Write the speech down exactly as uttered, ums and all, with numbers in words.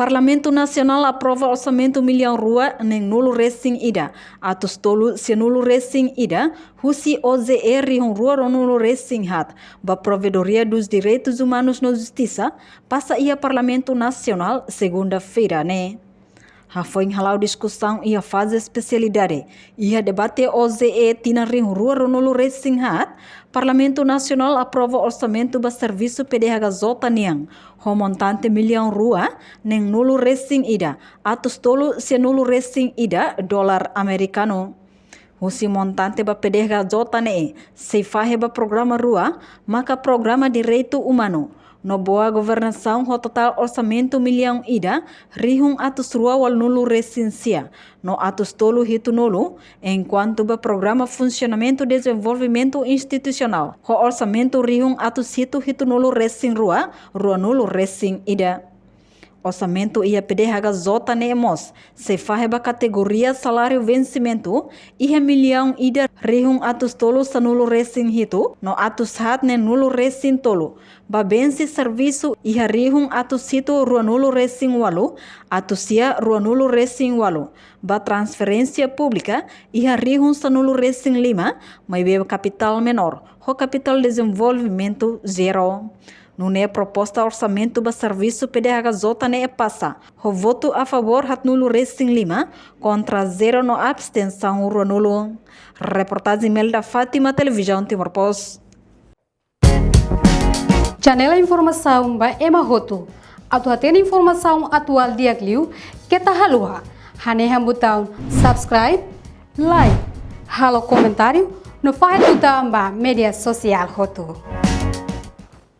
Parlamentu Nasionál aprova orsamentu millaun rua neen nulu resin ida, atus tolu sia nulu resin ida, husi O J E rihun rua ruanulu resin haat, ba Provedoria dos Direitos Humanos no Justisa, pasa iha Parlamentu Nasionál, segunda-feira ne'e. Hafoin hala'o diskusaun iha faze espesialidade iha debate O J E tinan rihun rua ruanulu resin haat, Parlamentu Nasionál aprova orsamentu ba servisu P D H K J nian, ho montante millaun rua neen nulu resin ida, atus tolu sia nulu resin ida dolar amerikanu. Husi montante ba P D H K J ne'e, sei fahe ba programa rua, maka programa direitu umanu no boa governasaun, ho totál orsamentu millaun ida, rihun atus rua ualunulu resin sia, no atus tolu hitunulu, enkuantu ba programa funsionamentu dezenvolvimentu institusionál, ho orsamentu rihun atus hitu hitunulu resin rua, ruanulu resin ida. Orsamentu iha P D H K J ne'e mós sei fahe ba kategoria saláriu vensimentu iha millaun ida, rihun atus tolu sanulu resin hitu, no atus haat neen nulu resin tolu, ba vense servisu iha rihun atus hitu ruanulu resin ualu, atus sia ruanulu resin ualu, ba transferénsia públika iha rihun sanulu resin lima, maibé kapitál menór, ho kapitál dezenvolvimentu zero. Nune'e proposta orsamentu ba servisu P D H K J ne'e pasa, ho votu a favór haatnulu resin lima, kontra zero no abstensaun ruanulu. Reportajen Melda Fátima, Televizaun Timor Post. Janela informasaun ba ema hotu. Atu hatene informasaun atuál di'ak liu, keta haluha hanehan butaun subscribe, like, halo komentáriu, no fahe tutan ba média sosiál hotu.